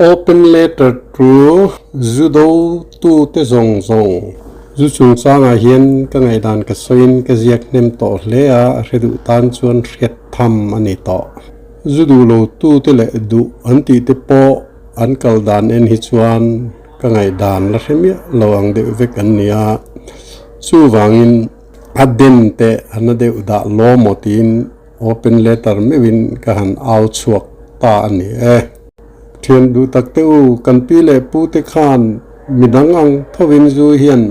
Open letter to Zu do tute zawng zawng. Zu chungchangah hian ka ngaihdan ka sawiin ka ziak hnem tawh hle a, a hre duh tan chuan hriat tham a ni tawh. Zu duh lo tute leh duh an tih te pawh an kal dan en hi chuan ka ngaihdan la hre miah lo ang deuh vek an ni a, chuvangin a den te a na deuh dah law maw tiin Open letter meuhin ka han au chhuak ta a ni e. Thian duh tak te u, kan pi leh pu te khan midang ang thovin zu hian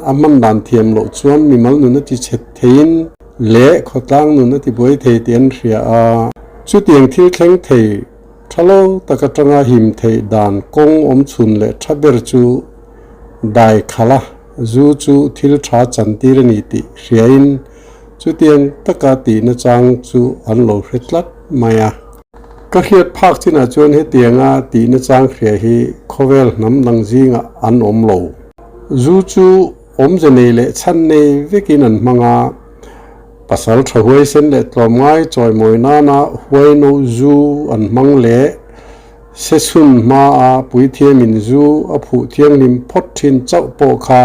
a hman dan thiam loh chuan mimal nun a ti chhet theiin leh khawtlang nun a ti buai thei tih an hria a. Chutiang thil thleng thei tha lo tak atanga him theih dan kawng awm chhun leh tha ber chu dai khala zu chu thil tha chantir a ni tih hriain Chutiang taka tihna chang chu an lo hre tlat mai a. Ka hriat phak chinah chuan hetianga tihna chang hria hi khawvel hnam dang zingah an awm lo. Zu chu awmze nei leh chhan nei vekin an hmang a, pasal tha huaisen leh tlawmngai chawimawi nana huaino zu an hmang leh se chhun hmaa puithiamin zu a phuh thianghlim phawt thin chauh pawh kha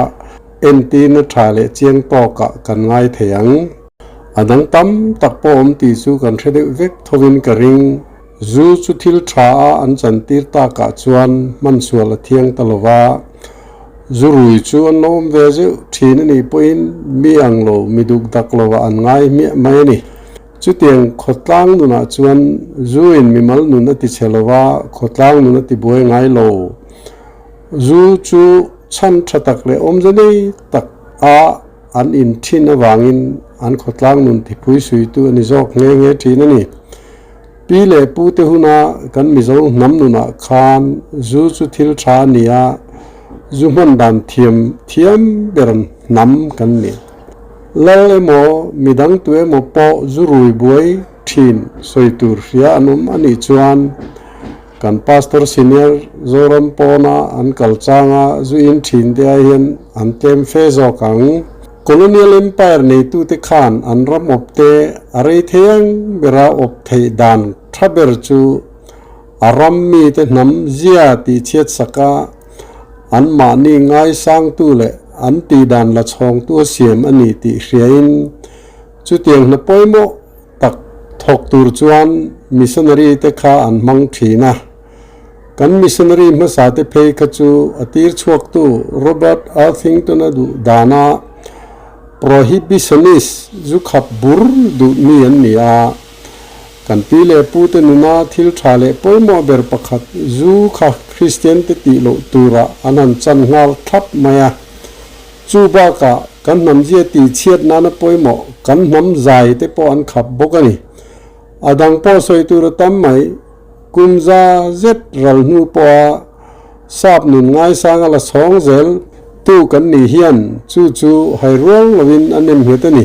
Entirna tha leh chiang tawkah kan ngai thei ang. A dang tam tak pawh awm tih chu kan hre deuh vek thovin ka ring. Zu chu thil tha a an chantir takah chuan hmansual a thiang ta lo va, zu rui chu an lo awm ve zeuh thin a nih pawhin mi ang lo, mi duk dak lovah an ngai hmiah mai a ni. Chutiang khawtlang nunah chuan zu in mimal nun a ti chhe lo va, khawtlang nun a ti buai ngai lo. Zu chu chhan tha tak leh awmze nei tak a an in thin avangin an khawtlang nun tipui suitu a ni zawk nghe nghe thin a ni. Pi leh pu te huna kan Mizo hnam nunah khan zu chu thil tha a ni a, zu hman dan thiam thiam ber hnam kan ni. Lal emaw midang tu emaw pawh zu rui buai thin sawi tur hria an awm a nih chuan, Kan Pastor Senior Zoram pawna an kal changa zu in thin te ai hian an tlem fe zawk ang. Colonial Empire neitute khan an ram awp te a rei thei ang bera awp theih dan tha ber chu a ram mite hnam zia tih chhiat saka an mahni ngaisangtu leh an tihdan la chhawngtu a siam a ni tih hriain chutiang hna pawimawh tak thawk tur chuan missionary te kha an hmang thin a. Kan missionary hmasa te phei kha chu a tir chhuaktu Robert Arthington-a duh dana prohibitionist zu khap bur duh mi an ni a. Kan pi leh pu te nuna thil tha leh pawimawh ber pakhat zu kha Kristian te tih loh turah an han chan nghal thlap mai a. Chu bakah kan hnam zia tih chhiat nana pawimawh kan hnam zai te pawh an khap bawk a ni. A dang pawh sawi tur a tam mai. Kum za zet ral hnu pawha sap nun ngaisanga la chhawng zel tu kan nih hian chu chu hai rual loin a nem nghet a ni.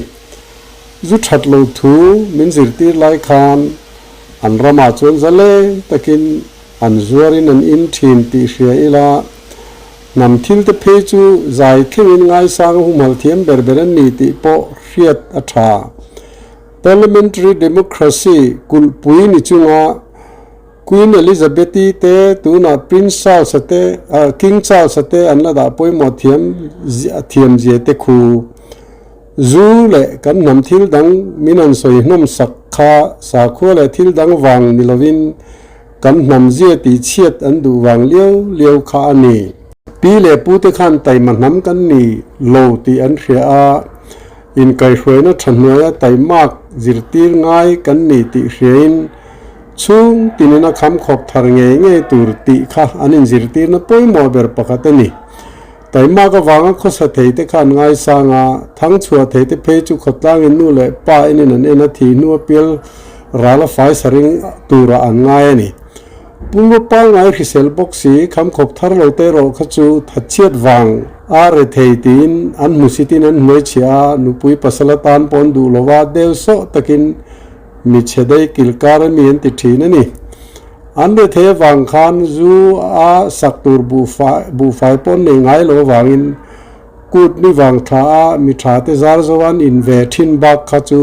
Zu that lo thu min zirtir lai khan an ramah chuan zaleng takin an zuarin an in thin tih hria ila, Hnam thil te phei chu zai thlengin ngaisang humhalh thiam ber ber an ni tih pawh hriat a tha. Parliamentary democracy kulhpui ni chunga Queen Elizabeth-i te tunah Prince Charles-a te King Charles-a te an la dah pawimawh thiam thiam zia te khu zu leh kan hnam thil dang min han sawi hnawm sak kha sakhua leh thil dang vang ni lovin Kan hnam zia tih chhiat an duh vang liau liau kha a ni. Pi leh pu te khan taima hnam kan ni lo tih an hria a, inkaihhruaina tha hnuaia taimak zirtir ngai kan ni tih hriain chhung tinin a kham khawp thar ngei ngei tur tih kha an inzirtirna pawimawh ber pakhat a ni. Taimak avanga khawsa thei te khan ngaisang a, thang chhuah thei te phei chu khawtlangin nu leh pa enin an en a thih hnu a pial ral a fai sa ring turah an ngai a ni. Pumraw pangngai hrisel bawk si, kham khawp thar lo te erawh kha chu thatchhiat vang a re thei tiin an hmusitin an hnuai chhiah a, nupui pasal atan pawh an duh lova deu sawh takin mi chhe dei kilkar a mi an ti thin a ni. An re thei avang khan zu a sak tur buhfai pawh an nei ngai lo avangin kut mi vang tha a mi tha te zar zo an in ve thin bak kha chu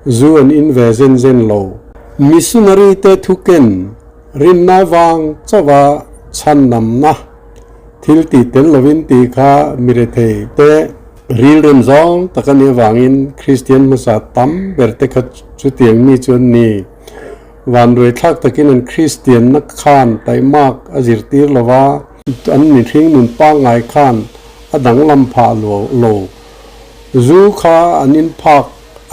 Zu an in ve zen zen lo. Missionary te thuken rinna vang chauha chhandamna thil tih tel lovin tih kha mi rethei te rilrem zawng tak a nih avangin Kristian hmasa tam ber te kha chutiang mi chu an ni. Vanruai thlak takin an Kristianna khan taihmak a zirtir lova, an mihring nun pangngai khan a danglam phah lo. Zu kha an in phak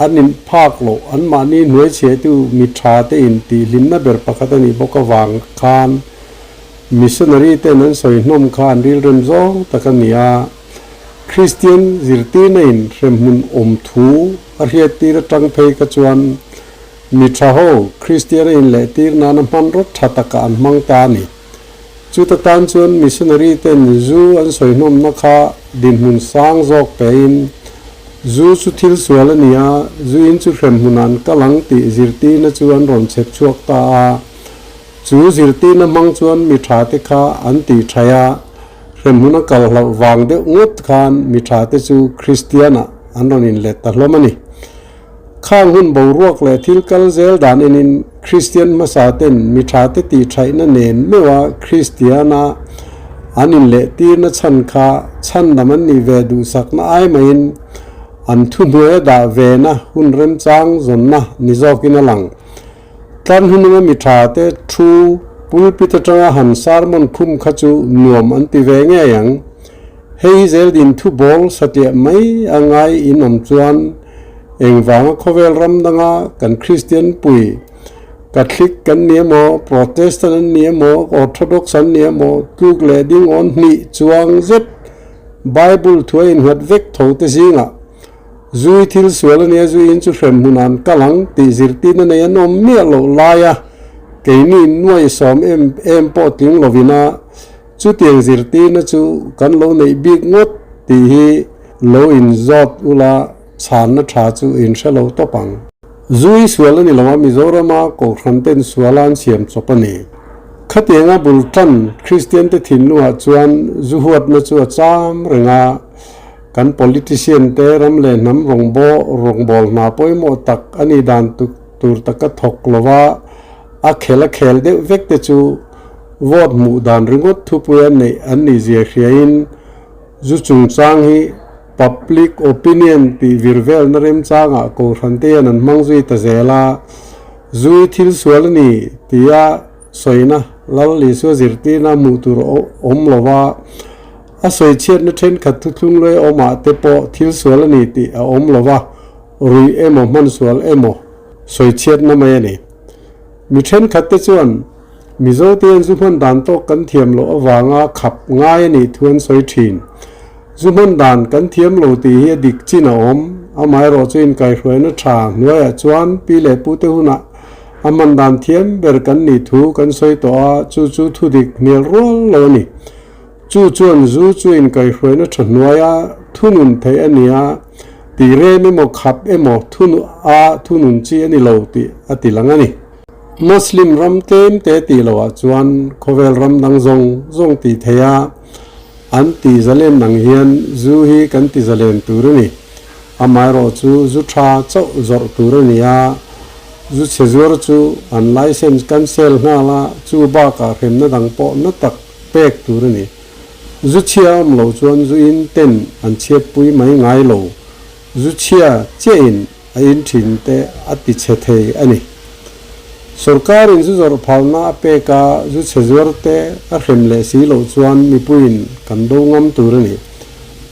An in phak loh, anmahni hnuaichhiahtu mi tha te in tih hlimna ber pakhat a nih bawk avang khan missionary ten an sawi hnawm kha an rilrem zawng tak a ni a. Kristian zirtirna in hremhmun awm thu a hriattir atang phei kha chuan mi tha ho Kristian a inlehtir nana hmanraw tha takah an hmang ta a ni. Chuta tan chuan missionary ten zu an sawi hnawmna kha dinhmun sang zawk pein zu chu thil sual a ni a, zu in chu hremhmun an kal ang tih zirtirna chu an rawn chhep chhuak ta a. Chu zirtirna hmang chuan mi tha te kha an tih thaih a, hremhmun a kal hlauh vang deuh ngawt khan mi tha te chu Kristian ah an rawn inlet ta hlawm a ni. Khang hun boruak leh thil kal zel dan enin Kristian hmasa ten mi tha te tih thaihna nen meuha Kristiana an inlehtirna chhan kha chhandam an nih ve duhsakna ai maiin an thuhnuaia dah vena hun remchang zawnna ni zawkin a lang. Tlan hnununga mi tha te thu pulpit atanga han sermon khum kha chu nuam an ti ve ngei ang. Hei zeldin thu bawl satliah mai a ngai in awm chuan engvanga khawvel ram danga kan Kristian pui, Catholic kan ni emaw, Protestant an ni emaw, Orthodox an ni emaw, tluk leh ding awn hnih chuang zet Bible thu a innghat vek tho te zingah Zui thil sual a nia, zui in chu hrem hmun an kal ang tih zirtirna nei an awm miah loh laia keini nuai sawm em em pawh tling lovina Chutiang zirtirna chu kan lo neih bik ngawt tih hi lo inzawt ula chhanna tha chu in hre lo tawp ang. Zui sual a ni lo a, Mizorama Kohhran ten suala an siam chawp a ni. Khatianga bul tan Kristian te thinlungah chuan zu huatna chu a cham reng a, kan politician te ram leh hnam rawngbawh rawngbâwl hna pawimawh tak a nih dan tur taka thawk lova a khel a khel deuh vek te chu Vote hmuh dan ringawt thupuia neih an nih zia hriain zu chungchang hi public opinion tih vir velna remchangah Kohhran te hian an hmang zui ta zel a, zui thil sual a ni tia sawina Lal Isua zirtirna hmuh tur awm lo va, a sawi chhiatna thenkhat thuthlung luai awmah te pawh thil sual a ni tih a awm lo va, ruih emaw hmansual emaw sawi chhiatna mai a ni. Mi thenkhat te chuan Mizo te hian zu hman dan tawk kan thiam loh avanga khap ngai a nih thu an sawi thin. Zu hman dan kan thiam lo tih hi a dik chin a awm. Amaherawh chu inkaihhruaina tha hnuaiah chuan pi leh pute hunah a hman dan thiam ber kan nih thu kan sawi tawh a, chu chu thudik hnial rual lo a ni. Chu chuan zu chu inkaihhruaina tha hnuaia thunun theih a ni a, tih rem emaw khap emaw thun a thunun chi a ni lo tih a ti lang a ni. Muslim ram tlem te tih loh ah chuan khawvel ram dang zawng zawng tih theih a, an ti zalen ang hian zu hi kan ti zalen tur a ni. Amaherawh chu zu tha chauh zawrh tur a ni a, zu chhe zuar chu an license cancel nghal a, chu bakah hremna dang pawh na tak pek tur a ni. Zu chhia awm loh chuan zu in ten an chhiatpui mai ngai lo, zu chhia chiah in a in thin te a ti chhe thei a ni. Sorkarin zu zawrh phalna a pek a, zu chhe zuar te a hrem leh si loh chuan mipuiin kan do ngam tur a ni.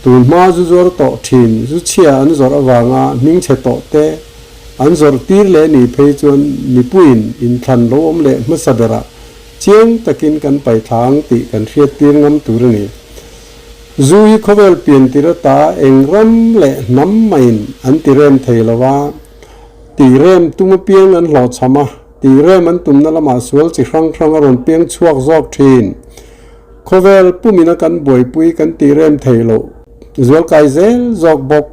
Tun hma zu zuar tawh thin zu chhia an zawrh avanga hming chhe tawh te an zawrh tir leh nih phei chuan mipuiin inthlan lo awm leh hmasa berah chiang takin kan paihthla ang tih kan hriat tir ngam tur a ni. Zu hi khawvel pian tir ata eng ram leh hnam maiin an ti rem thei lo a, tih rem tum apiang an hlawhchham a, tih rem an tumna lamah sual chi hrang hrang a rawn piang chhuak zawk thin. Khawvel pumina kan buaipui kan tih rem thei loh zualkai zel zawk bawk.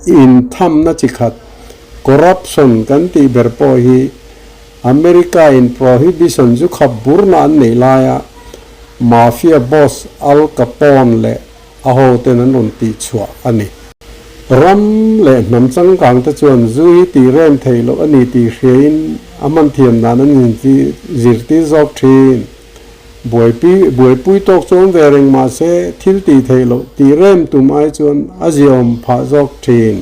Inthamna chi khat, corruption kan tih ber pawh hi America in prohibition zu khap burna an neih laia Mafia boss Al Capone leh a hoten an rawn tih chhuah a ni. Ram leh hnam changkang te chuan zu hi tih rem theih loh a ni tih hriain a hman thiam dan an inzirtir zawk thin. Buaipui buaipui tawk chu awm ve reng mah se thil tih theih loh tih rem tum ai chuan a ziaawm phah zawk thin.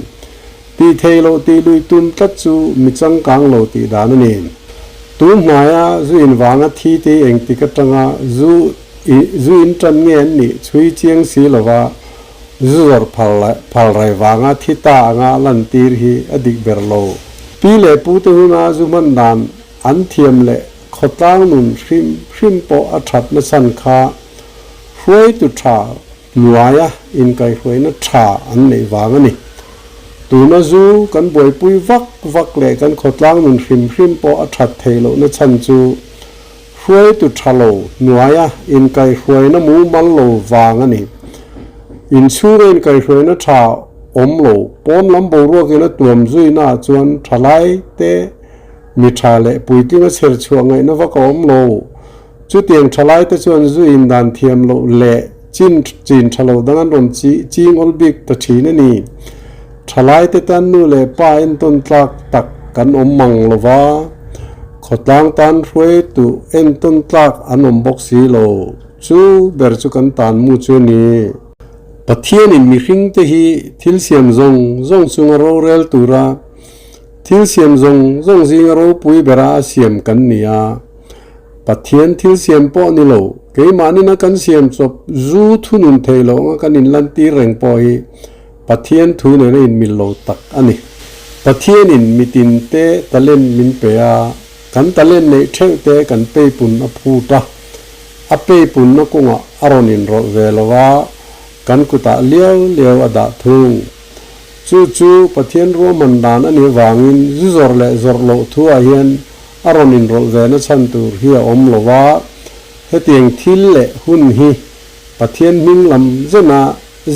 Tih theih loh tih lui tum tlat chu mi changkang lo tih dan a ni. Tun hnaia zu in vanga thi te hi engtik atanga zu zu in tan nge an nih chhui chiang si lova zu zawrh phal phal rai vanga thi ta anga lantir hi a dik ber lo. Pi leh pu te huna zu hman dan an thiam leh khawtlang nun hrim hrim pawh a that nachhan kha hruaitu tha hnuaia inkaihhruaina tha an neih vang a ni. Tuna zu kan buaipui vak vak leh kan khawtlang nun hrim hrim pawh a that theih lohna chhan chu hruaitu tha lo hnuaia inkaihhruaina mumal lo vang a ni. Inchhunga inkaihhruaina tha awm lo pawn lam boruakin a tuam zuinaah chuan thalai te mi tha leh puitlinga chher chhuah ngaihna vak a awm lo. Chutiang thalaite chuan zu in dan thiam loh leh chin chin tha lo dang an rawn ching awl bik ta thin a ni. Thalaite tan nu leh pa entawn tlak tak kan awm mang lo va, khawtlang tan hruaitu entawn tlak an awm bawk si lo. Chu ber chu kan tan mu chu a ni. Pathianin mihringte hi thil siam zawng zawng chunga rorel tura thil siam zawng zawng zinga ropui bera a siam kan ni a. Pathian thil siam pawh ni lo, keimahnin a kan siam chawp zu thunun thei lo anga kan inlantir reng pawh hi Pathian thu nena inmil lo tak a ni. Pathianin mitin te talent min pe a, kan talent neih theuh te kan peipun a phut a, a peipunna kawngah a rawn inrawlh ve lo a, kan kutah liau liau a dah thung. Chu chu Pathian ruahman dan a nih avangin zu zawrh leh zawrh loh thuah hian a rawn inrawlh ve na chhan tur hi a awm lo a, hetiang thil leh hun hi Pathian hming lam zena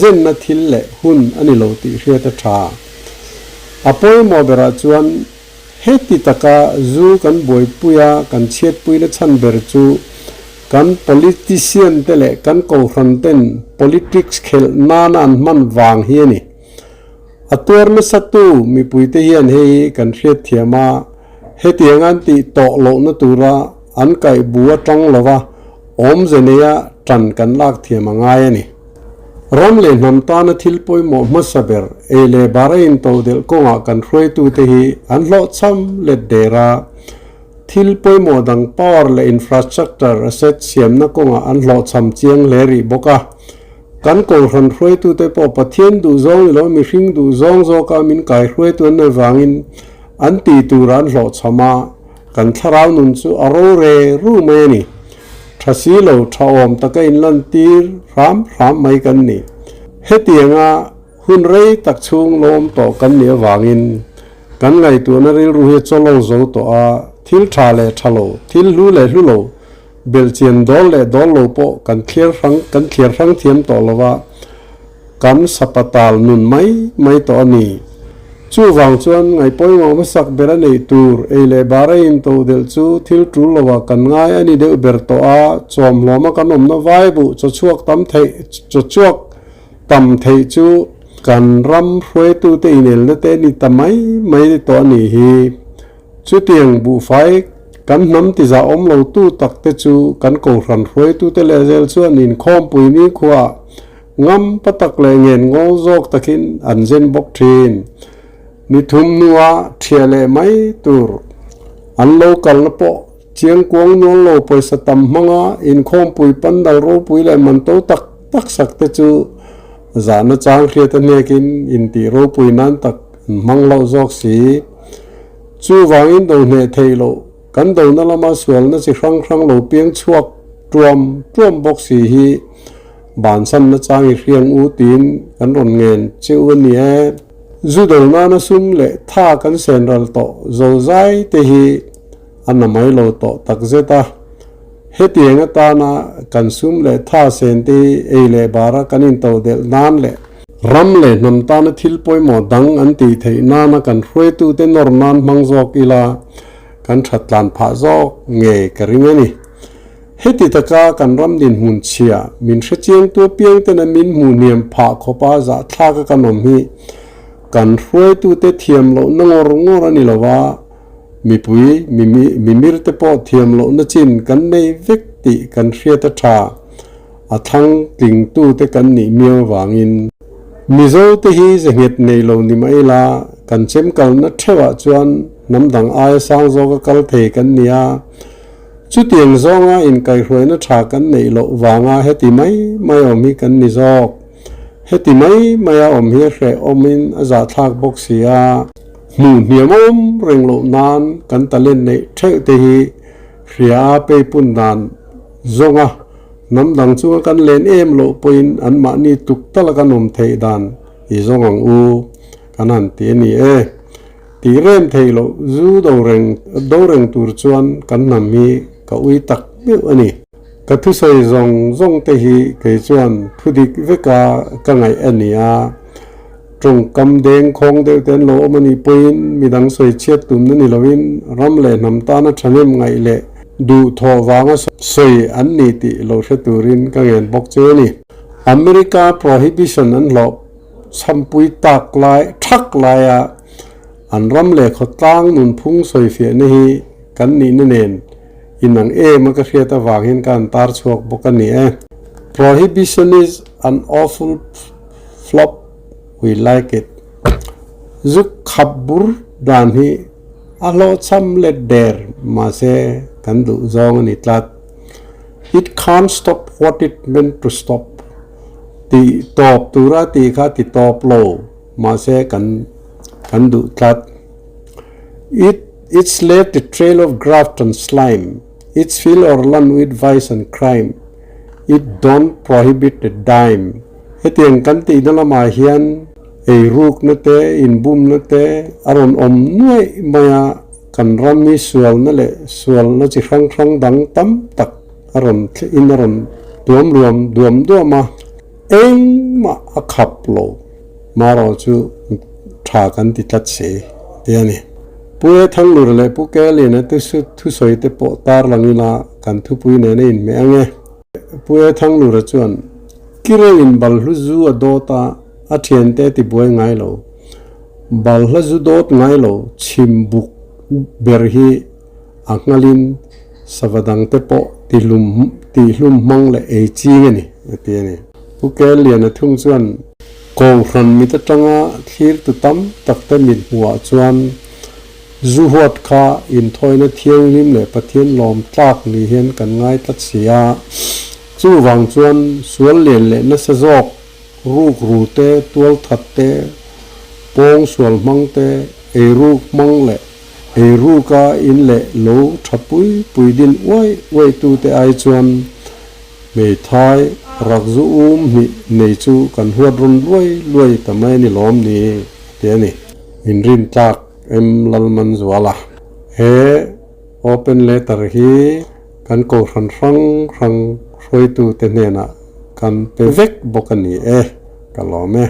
zenna thil leh hun a ni lo tih hriat a tha. A pawimawh berah chuan heti taka zu kan buaipui a, kan chhiatpui na chhan ber chu kan politician te leh kan kohhran ten politics khelh nana an hman vang hi a ni. A tuar nasa tu mipuite hian hei hi kan hriatthiam a, Hetiang an tih tawh lohna tura an kaih bu atang lova awmze neia tan kan lak thiam a ngai a ni. Ram leh hnam tana thil pawimawh hmasa ber ei leh bar a intodelh kawngah kan hruaitute hi an hlawhchham let der a, thil pawimawh dang power leh infrastructure asset siamna kawngah an hlawhchham chiang hle rih bawk a. Kan kohhran hruaitute pawh Pathian duhzawng ni lo mihring duhzawng zawka min kaihruaitu an nei vangin An tih tur an hlawhchham a, kan thlarau nun chu a ro re ru mai a ni. Tha si lo, tha awm taka inlantir hram hram mai kan ni. Hetianga hun rei tak chhung lawm tawh kan nih avangin kan ngaihtuahna rilru hi a chawlawng zo tawh a, thil tha leh tha lo, thil hlu leh hlu lo, belhchian dawl leh dawl lo pawh kan thliar hrang kan thliar hrang thiam tawh lo va, Kan sapatal nun mai mai tawh a ni. Chuvang chuan ngaihpawimawh hmasak ber a neih tur ei leh bar a intodelh chu thil tul lovah kan ngai a ni deuh ber tawh a, chawmhlawma kan awmna vaibuh chawchhuak tam theih chawchhuak tam theih chu kan ram hruaitute inelna te a ni ta mai mai tawh a nih hi. Chutiang buhfai kan hnam tizah awm lo tu tak te chu kan kohhran hruaitute leh zel chuan inkhawmpui nikhuaah Ngam pa tak leh ngen ngawl zawk takin an zen bawk thin. Ni thum hnua thiah leh mai tur an lo kalna pawh chiangkuang nual lo pawisa tam hmanga inkhawmpui pandal ropui leh manto tak tak sak te chu zahna chang hriat a hnekin intih ropui nan tak an hmang loh zawk si. Chuvangin do hneh theih loh kan dona lama sualna chi hrang hrang lo piang chhuak tuam tuam bawk si hi Bansanna chang i hriang u tiin kan rawn ngen che u a ni e. Zu do nana sum leh tha kan sen ral tawh zozai te hi a na mai lo tawh takzet a. Hetiang atana kan sum leh tha sen te hi ei leh bara kan intodelh nan leh ram leh hnam tana thil pawimawh dang an tih theih nana kan hruaitute nawr nan hmang zawk ila kan that tlan phah zawk ngei ka ring a ni. Heti taka kan ram dinhmun chhia min hrechiangtu apiang tena min hmuh hniam phah khawpa zahthlak a kan awm hi. Kan hruaitute thiam lohna ngawr ngawr a ni lo a, mipui mimirte pawh thiam lohna chin kan nei vek tih kan hriat a tha. A thlang tlingtute kan nih miau avangin. Mizote hi ze nghet nei lo ni mai ila, kan chemkalna theuhah chuan hnam dang aia sang zawka kal thei kan ni a. Chutiang zawnga inkaihhruaina tha kan neih loh vanga heti mai mai awm hi kan ni zawk. Heti mai maia awm hi a hrehawmin a zahthlak bawk si a. Hmuh hniam awm reng loh nan kan talent neih theuh te hi hria a peipun dan zawnga hnam dang chunga kan len em loh pawhin anmahni tuk tala kan awm theih dan i zawng ang u kan han ti a ni e. Tih rem theih loh zu do reng do reng tur chuan kan hnam hi ka ui tak meuh a ni. Ka thusawi zawng zawng te hi kei chuan thu dik veka ka ngaih a ni a, tawngkam deng khawng deuh te an lo awm a nih pawhin midang sawi chhiat tumna ni loin ram leh hnam tana thahnem ngaih leh duhthawh vanga sawi an ni tih lo hre turin ka ngen bawk che a ni. America Prohibition an hlawh chhampui tak lai thak laia an ram leh khawtlang nunphung sawifiahna hi kan nihna nen Inang em a ka hriat avangin ka han tar chhuak bawk a ni e. Prohibition is an awful flop, we like it. Zuk khap bur dan hi a hlawhchham let der mahse kan duh zawng a ni tlat. It can't stop what it meant to stop. Tih tawp tura tih kha ti tawp lo mahse kan kan duh tlat. It It's left a trail of graft and slime, It's fill our land with vice and crime, It don't prohibit a dime. Hetiang kan tihna lamah hian eirukna te, inbumna te a rawn awm nuaih mai a, kan ram hi sualna leh sualna chi hrang hrang dang tam tak a rawn in a rawn tuam luam duam duam a, engmah a khap lo. Marawh chu tha kan ti tlat si ti a ni. Pu E Thanglur leh Pu Kelina te thusawi te pawh tarlang ila kan thupui nen a inhmeh ang e. Pu E Thanglura chuan Kireuin balhlu zu a dawt a, a thiante a tibuai ngai lo. Balhla zu dawt ngai lo chhim buk ber hi a nghalin sava dangte pawh tihlum tihlum hmang leh ei ching a ni, a ti a ni. Pu Kelliana thung chuan Kohhran mit atanga thlirtu tam takte mit hmuhah chuan zu huat kha inthawina thianghlim leh Pathian lawm tlak ni hian kan ngai tlat si a. Chuvang chuan sual lian leh nasa zawk ruk ru te, tual that te, pawng sual hmang te, eiruk hmang leh Eiruka in leh lo tha pui pui din uai uai tute ai chuan hmeithai rak zu um hnih nei chu kan huat rawn luai luai ta mai a ni lawm ni ti a ni. Inrin tlak em Lalmanzuala. He open letter hi kan kohhran hrang hrang hruaitute hnenah kan pe vek bawk a ni e, ka lawm e.